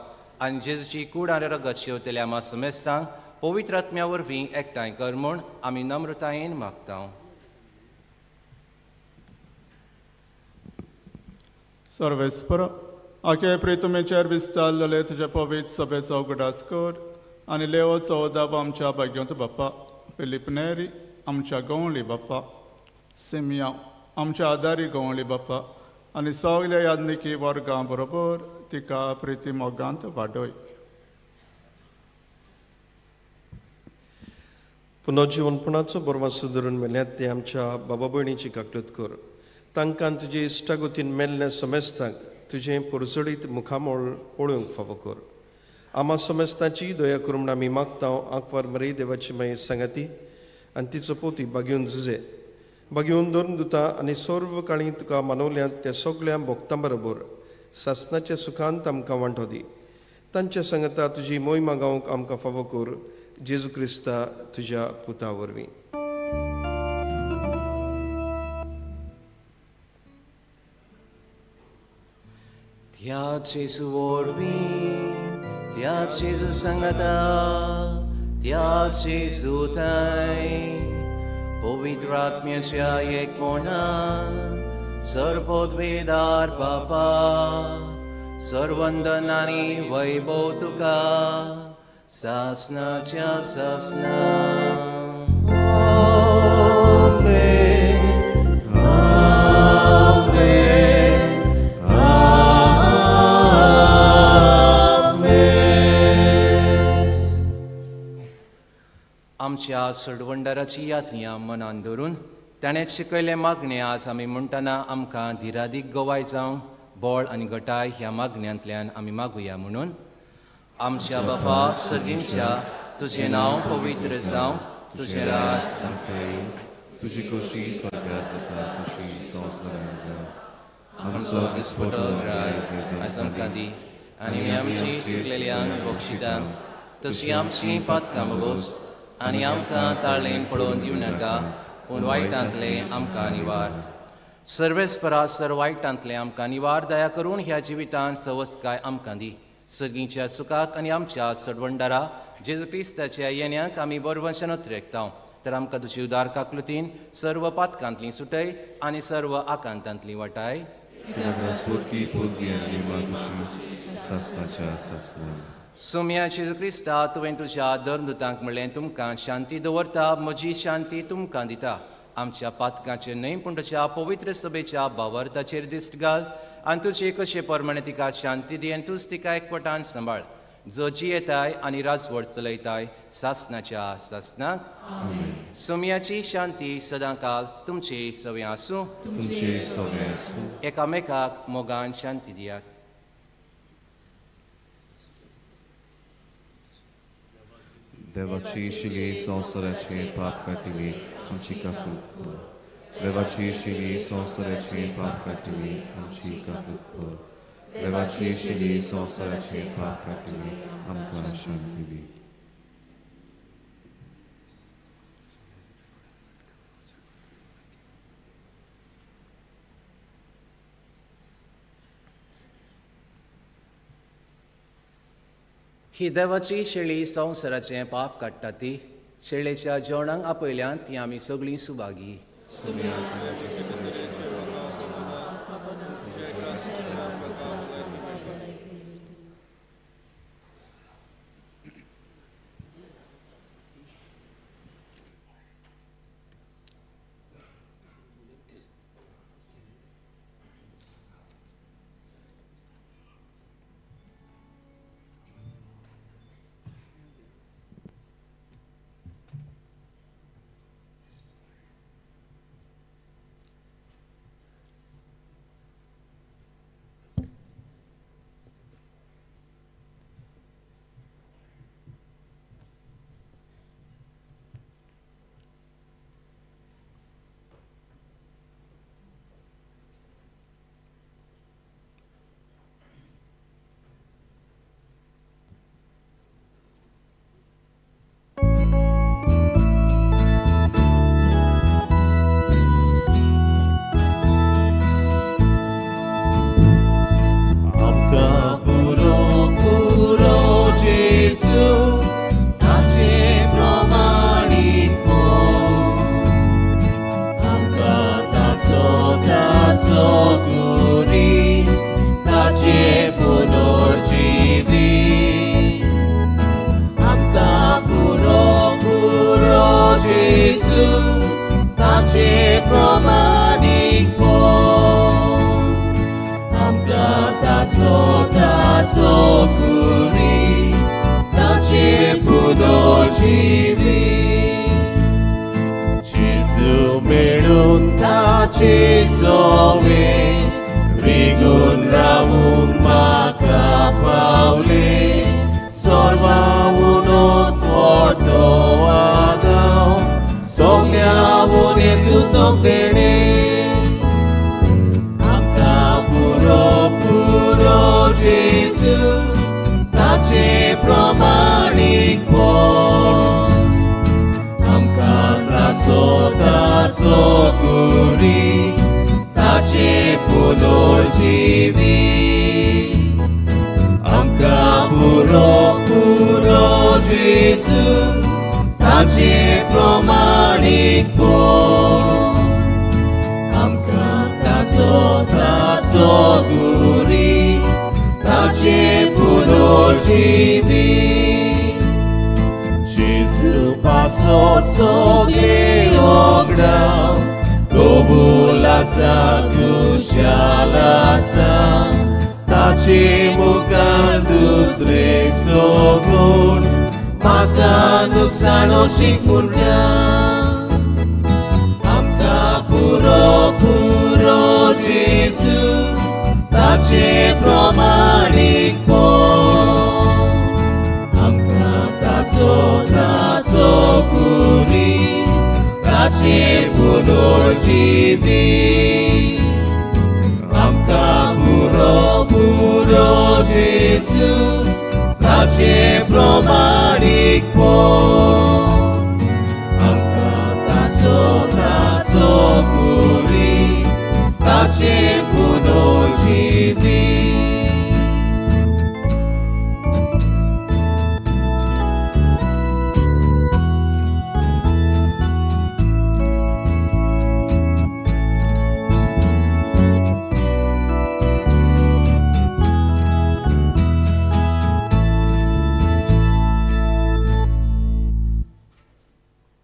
आनी जेजूची कूड आनी रगत शेवतल्या आमा समेस्तांक पवित्र आत्म्या वरवीं एकठांय कर म्हूण आमी नम्रतायेन मागता. सर्वेस्पर आखे प्रितुमेचेर विस्तारलेले तुजे पवित्र सभेचो उगडास कर आनी लेवो चवदाब आमच्या भाग्योंत बाप्पा, फिलीप नेरी आमच्या गवळी बाप्पा, सिमिया आमच्या आदारी गवळी बाप्पा आनी सगल्या यादनिकी वर्गां बरोबर तिका प्रिती मोगांत वाडय. पुनर्जिवनपणाचो बरवासो धरून मेल्यात ते आमच्या बाबा भयणीची काकलूत कर, तांकां तुजे इश्टागतीन मेल्ल्या समेस्तांक तुजें परजळीत मुखामळ पळोवंक फावो कर. आमा समेस्तांची दया करून म्हूण आमी मागता. आंकवार मरे देवाची माई सांगाती आनी तिचो पोती बागेवन जुजे बागेवन धरून दुता आनी सर्व काळी तुका मानवल्यात त्या सगळ्या भक्तां बरोबर सासनाच्या सुखांत आमकां वांटो दी. तांच्या सांगाता तुजी मोहिमा गावंक आमकां फावो कर, जेजू क्रिस्ता तुज्या पुता वरवीं. त्या जेजू वरवीं, त्या जेजू सांगाता, त्या जेजू ताय पवित्र आत्म्याच्या एकपणान सर्वोद्वेदार बापा, सर्वंदन आनी वैभव तुका सासनाच्या सासना. आमेन, आमेन, आमेन. आमच्या सोडवंडाराची यातन्या मनान धरून ताणें शिकयलें मागणें आज आमी म्हणटना आमकां धिरादीक गवाय जावं बळ आनी घटाय ह्या मागण्यांतल्यान आमी मागुया म्हणून. आमच्या बापा सगींच्या, तुजें नांव पवित्र जावं, तुजें राज तुजी खोशी स्वर्गात जाता तशी संवसारांत जावं. आमचो दिसपटो ग्रास आयज आमकां दी आनी आमची चुकलेल्यांक बक्षितांक तशी आमची पातकां मोगोस आनी आमकां ताळेन पळोवन दिवं नाका, पूण वायटांतलें आमकां निवार. सर्वेस्परा सर वायटांतलें आमकां निवार दया करून ह्या जिवितांत सवसकाय आमकां दी. सगळींच्या सुखाक आनी आमच्या सडवंडारा जेजू क्रिस्ताच्या येण्याक आमी बरवंशान उतरेकता. तर आमकां तुजी उदार काकलुतीन सर्व पातकांतली सुटय आनी सर्व आकांतांतली वाटाय. सोम्या जेजू क्रिस्ता, तुवें तुज्या धर्मदूतांक म्हणलें, तुमकां शांती दवरता, म्हजी शांती तुमकां दिता. आमच्या पातकांचेर न्हय पूण तुज्या पवित्र सभेच्या भावार्थाचेर दिश्ट घाल आनी तुजे कशे प्रमाणे तिका शांती दी आनी तूंच तिका एकवटान सांबाळ, जो जियेताय आनी राजवट चलयताय सासनाच्या सासनाक. सोम्याची शांती सदांकाल तुमचे सवे आसूं. तुमचे सवे आसूं. एकामेकाक मोगान शांती दियात. देवाची शिली संवसाराचे पाप काडटली आमची काकूत कर. देवाची शिली संवसाराचे पाप काडटली आमची काकूत कर. देवाची शिली संवसाराचे पाप काडटली आमकां शांती दी. ही देवाची शेळी संवसाराचें पाप काडटा ती शेळेच्या जेवणाक आपयल्यान ती आमी सगळीं सुभागी.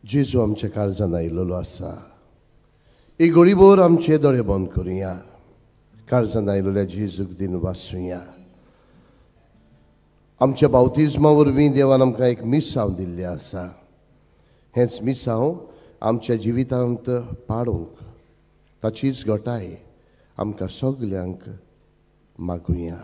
जेजू आमच्या काळजान आयिल्लो आसा. ही घडीभर आमचे दोळे बंद करुया. काळजान आयिल्ल्या जेजूक दिन वाचुया. आमच्या बावतिज्मा वरवीं देवान आमकां एक मिसांव दिल्लें आसा. हेंच मिसांव आमच्या जिवितांत पाडूंक ताचीच घटाय आमकां सगल्यांक मागुया.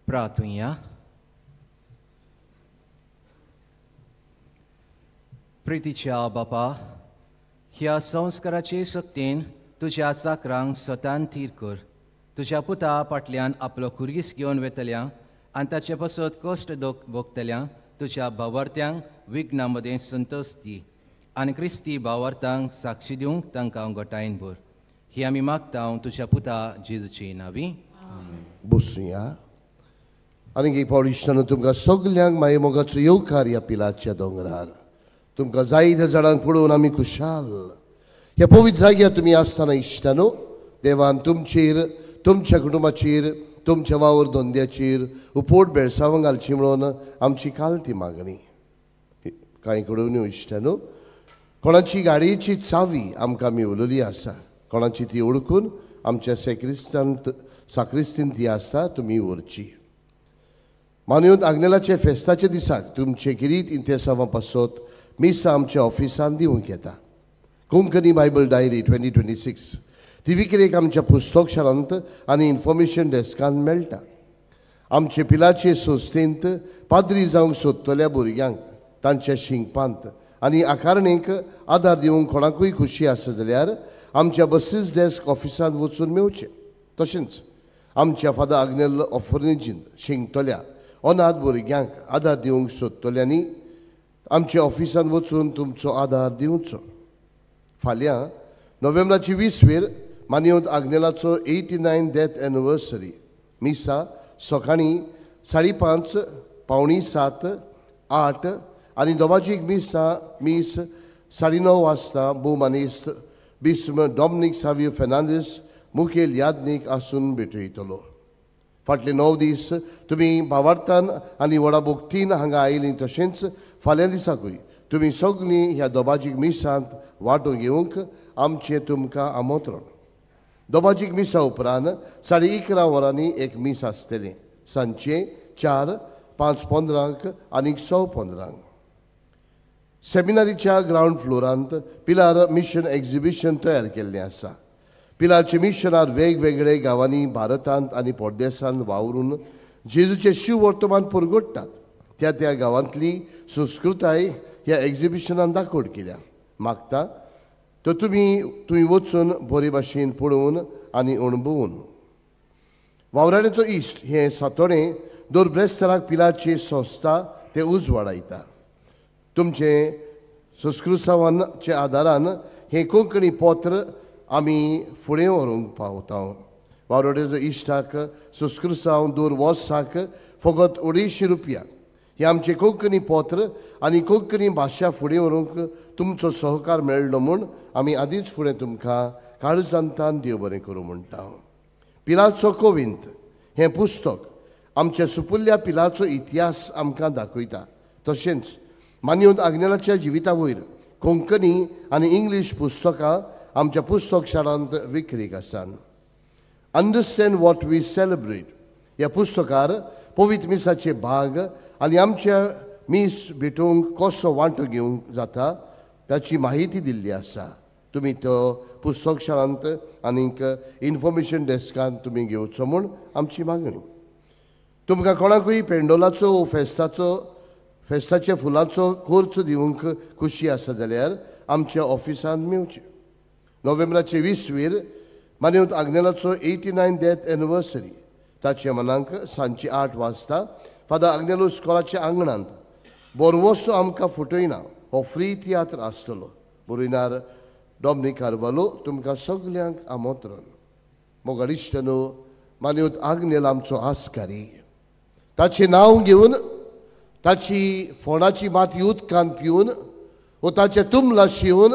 प्रार्थुया. प्रितीच्या बापा, ह्या संस्काराचे शक्तीन तुज्या चाकरांक स्वतान थीर कर. तुज्या पुता फाटल्यान आपलो खुर्गीस घेवन वेतल्या आनी ताचे पासत कश्ट भोगतल्या तुज्या भावार्थ्यांक विघ्ना मदें संतोश दी आनी क्रिस्ती भावार्थांक साक्षी दिवंक तांकां घटायन भर. ही आमी मागता तुज्या पुता जेजूची नावी. बसुया. आनीक एक फावट इश्टानो तुमकां सगल्यांक माये मोगाचो येवकार ह्या पिलाच्या दोंगरार. तुमकां जायत्या जाणांक पळोवन आमी खुशाल. ह्या पवित्र जाग्यार तुमी आसतना इश्टानो देवान तुमचेर, तुमच्या कुटुंबाचेर, तुमच्या वावर धंद्याचेर उपोट बेळसांव घालची म्हणून आमची काल ती मागणी. कांय कडून इश्टानो कोणाची गाडयेची चावी आमकां मेवलेली आसा, कोणाची ती ओळखून आमच्या सेक्रिस्तांत साक्रिस्तीन ती आसा तुमी व्हरची. मानून आग्नेलाचे फेस्ताच्या दिसाक तुमचे किरीत इंतेसांवा पासत मिसां आमच्या ऑफिसान दिवंक येता. कोंकणी बायबल डायरी 2026 ती विक्रेक आमच्या पुस्तक शारांत आनी इन्फॉर्मेशन डेस्कांत मेळटा. आमचे पिलाचे संस्थेंत पाद्री जावंक सोदतल्या भुरग्यांक तांच्या शिंकपांत आनी आकारणेक आदार दिवंक कोणाकूय खुशी आसा जाल्यार आमच्या बसीस डेस्क ऑफिसांत वचून मेवचें. तशेंच आमच्या फादर आग्नेल ऑर्फनेजींत शिंकतल्या अनाथ भुरग्यांक आदार दिवंक सोदतल्यांनी आमच्या ऑफिसांत वचून तुमचो आदार दिवचो. फाल्यां नोव्हेंबराची 20 वेर मानयत आग्नेलाचो 89 डेथ एनिवर्सरी मिसा सकाळीं 5:30, 6:45, 8 आनी दोबाजीक मिसा मीस 9:30 वाजता भोवमानेस्त बिस्म डॉमनीक सावियो फेर्नांदीस मुखेल यादनीक आसून भेटयतलो. फाटले 9 दीस तुमी भावार्थान आनी व्हडा भोक्तीन हांगा आयलीं. तशेंच फाल्यां दिसाकूय तुमी सगळीं ह्या दोबाजीक मिसांत वांटो घेवंक आमचें तुमकां आमंत्रण. दोबाजीक मिसा उपरांत 11:30 वरांनी एक मीस आसतलें. सांजचें 4, 5:15 आनी 6:15. सेमिनारीच्या ग्रावंड फ्लोरांत पिलार मिशन एक्झिबिशन तयार केल्लें आसा. पिलारचे मिशनार वेगवेगळे गांवांनी भारतांत आनी परदेसांत वावरून जेजूचें शिव वर्तमान पुरगोडटात. त्या त्या गांवांतली संस्कृताय ह्या एक्झिबिशनान दाखोवड केल्या. मागता तर तुमी वचून बरे भाशेन पळोवन आनी अणभवून. वावराड्याचो इश्ट हें सातोडें दर ब्रेस्ताराक पिलारची संस्था ते उजवाडायता. तुमचें संस्कृतावाच्या आदारान हें कोंकणी पत्र आमी फुडें व्हरूंक पावता. वावराड्याचो इश्टाक संस्कृताव दर वर्साक फकत 250 रुपया. हें आमचें कोंकणी पत्र आनी कोंकणी भाशा फुडें व्हरूंक तुमचो सहकार मेळ्ळो म्हूण आमी आदींच फुडें तुमकां काळजांतान देव बरें करूं म्हणटा. पिलारचो कोविंत हें पुस्तक आमच्या सुपुल्ल्या पिलारचो इतिहास आमकां दाखयता. तशेंच मानयत आग्नेलाच्या जिविता वयर कोंकणी आनी इंग्लीश पुस्तकां आमच्या पुस्तक शारांत विक्रीक आसात. अंडरस्टँड what we celebrate ह्या पुस्तकार पवित्र मिसाचे भाग आनी आमच्या मीस भेटोवंक कसो वांटो घेवंक जाता ताची माहिती दिल्ली आसा. तुमी तो पुस्तक शारांत आनीक इन्फॉर्मेशन डेस्कांत तुमी घेवचो म्हूण आमची मागणी. तुमकां कोणाकूय पेंडोलाचो वो फेस्ताच्या फुलांचो खर्च दिवंक खुशी आसा जाल्यार आमच्या ऑफिसांत मेवचें. नोव्हेंबराचे 20 वेर मानयत आग्नेलाचो 89 डेथ एनिवर्सरी ताचे मनांक सांजचे 8 वाजता फादर आग्नेलो स्कॉलाच्या आंगणांत बोरवोसो आमकां फुटयना हो फ्री तियात्र आसतलो. बरोयनार डॉमनीक कार्वालो तुमकां सगल्यांक आमंत्रण. मोगाळ इश्टांनो, मानवत आग्नेल आमचो आस्कारी ताचें नांव घेवन ताची फोणाची माती उदकान पिवन वो ताचें तुमला शिवन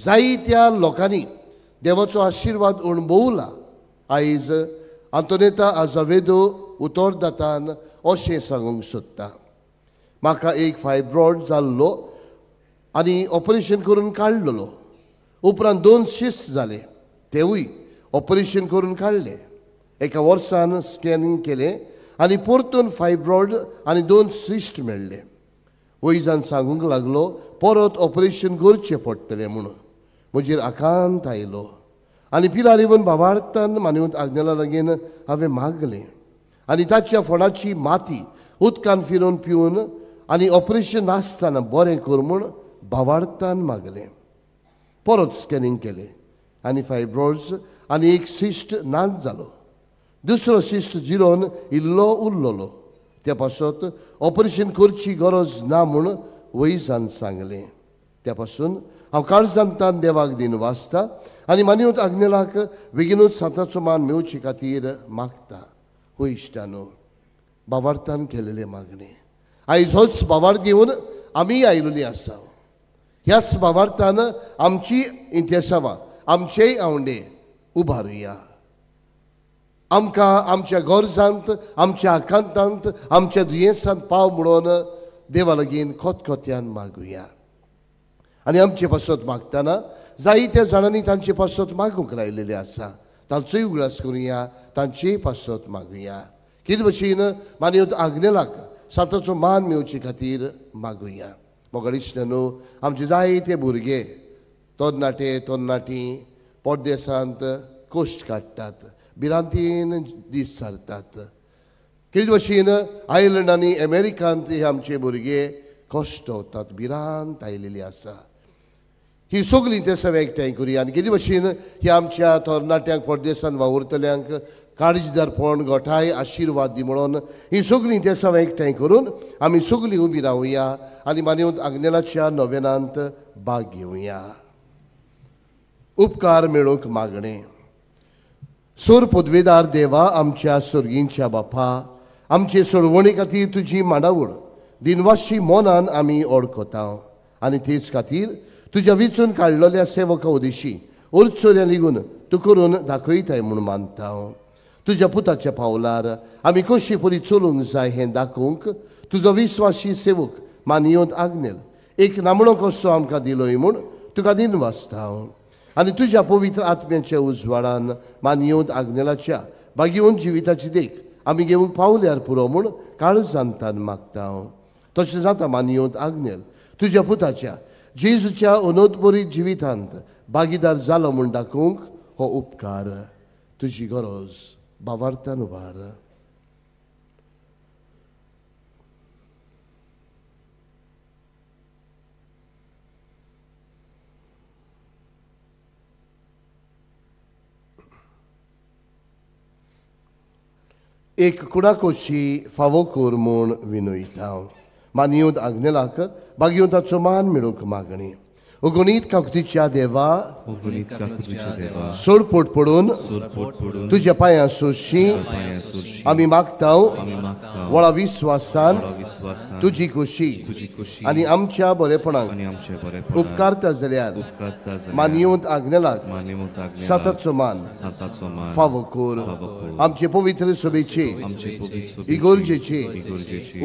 जायत्या लोकांनी देवाचो आशिर्वाद अणभवला. आयज आंतोनेता आजावेदो उतरदातान अशें सांगूंक सोदता. म्हाका एक फायब्रॉयड जाल्लो आनी ऑपरेशन करून काडलेलो. उपरांत 2 शिस्त जाले तेवूय ऑपरेशन करून काडले. एका वर्सान स्कॅनिंग केलें आनी परतून फायब्रॉयड आनी 2 सिस्ट मेळ्ळे. वैजान सांगूंक लागलो परत ऑपरेशन करचें पडटलें म्हणून. म्हजेर आकांत आयलो आनी पिलार येवन बाबार्थान मानवत आग्नेला लागीं हांवें मागलें आनी ताच्या फोणाची माती उदकान फिरोवन पिवन आनी ऑपरेशन नासतना बरें कर म्हूण भावार्थान मागलें. परत स्कॅनिंग केलें आनी फायब्रॉयड्स आनी एक सिस्ट नाच जालो. दुसरो सिस्ट जिरोवन इल्लो उरलेलो. त्या पासत ऑपरेशन करची गरज ना म्हूण वैजान सांगलें. त्या पासून हांव काळजांतान देवाक दिन वाचता आनी मानवत आग्नेलाक बेगीनूच सांताचो मान मेळचे खातीर मागता. हो इश्टानो, भावार्थान केलेले मागणें आयज होच भावार्थ घेवन आमी आयिल्ली आसा. ह्याच भावार्थान आमची इंतेसांवां आमचेय आवंडे उबारुया. आमकां आमच्या गरजांत आमच्या आकांतांत आमच्या दुयेंसांत पाव म्हणून देवा लागीं खोतखोत्यान मागुया. आनी आमचे पासत मागतना जायत्या जाणांनी तांचे पासत मागूंक लायलेले आसा. तांचोय उगडास करुया, तांचेय पासत मागुया. कितें भशेन मानवत आग्नेलाक सांताचो मान मेळचे खातीर मागुया. मोगाळ इश्टांनो, आमचे जायते भुरगे तरणाटे तरणाटी परदेसांत कश्ट काडटात, भिरांतीन दीस सारतात. कितें भशेन आयर्लंड आनी अमेरिकांत हे आमचे भुरगे कश्ट वतात, भिरांत आयिल्ली आसा. ही सगळीं ते सगळें एकठांय करुया आनी कितें भशेन ही आमच्या तरणाट्यांक परदेसान वावुरतल्यांक काळजीदारपण गोठाय आशिर्वाद दी म्हणून ही सगळीं ते सगळें एकठांय करून आमी सगळीं उबी रावया आनी मानवत आग्नेलाच्या नोवेनांत भाग घेवया. उपकार मेळूंक मागणें. सोर पदवेदार देवा, आमच्या सर्गींच्या बापा, आमचे सोडवणे खातीर तुजी मांडावळ दिनवाशी मनान आमी ओळखता आनी तेच खातीर तुज्या विचून काडलेल्या सेवका उदेशी उरचोऱ्या लिगून तूं करून दाखयताय म्हूण मानता. तुज्या पुताच्या पावलार आमी कशी परी चलूंक जाय हें दाखोवंक तुजो विस्वासी सेवक मानयोत आग्नेल एक नामणो कसो आमकां दिलोय म्हूण तुका दिनवासता. आनी तुज्या पवित्र आत्म्याच्या उजवाडान मानयोत आग्नेलाच्या बागेवन जिविताची देख आमी घेवंक पावल्यार पुरो म्हूण काळजांतान मागता. तशें जाता मानयोत आग्नेल तुज्या पुताच्या जेजूच्या अनोदबरी जिवितांत भागीदार जालो म्हूण दाखोवंक हो उपकार तुजी गरज भावार्थान उबार. एक कुडाकोशी फावो कर म्हूण विनयता. मानयोत आग्नेलाक बागयोताचो मान मेळूंक मागणी. अगणीत काकुतीच्या देवा, सोडपोट पडून तुज्या पांयां सोशी आमी मागता. व्हडा विस्वासान तुजी खोशी आनी आमच्या बरेपणाक उपकारता जाल्यार मानयोत आग्नेलाक साताचो मान फावो कर. आमचे पवित्र सभेचे इगोर्जेचे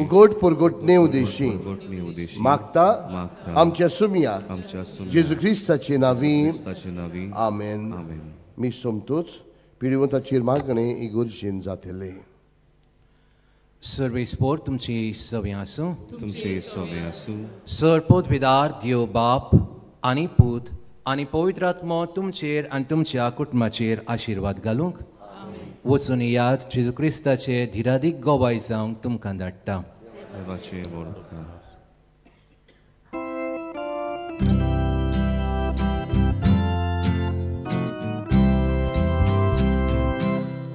उगोट परगोटणे उदेशी मागता आमच्या सुमया जेजू क्रिस्ताचे नावी आमेन. मी सोमतोच पिडिवंताचेर मागणें इगोर्जेन जातलें. सर्वेस्पोर तुमची सवे आसूं. तुमची सवे आसूं. सर पोतविदार देव बाप आनी पूत आनी पवित्र आत्मो तुमचेर आनी तुमच्या कुटुंबाचेर आशिर्वाद घालूंक वचून याद जेजू क्रिस्ताचे धिरादीक गोवाय जावंक तुमकां धाडटा. देवाचे व्हड उपकार.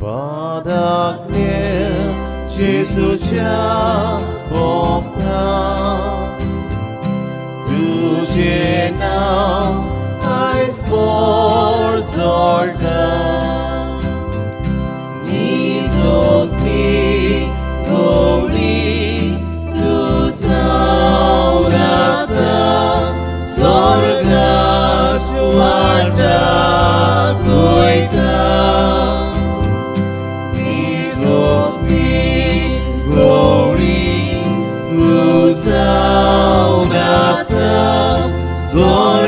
Padagniel Jesuच्या भोगता तुझे नांव आयज पोर जोडटा. जर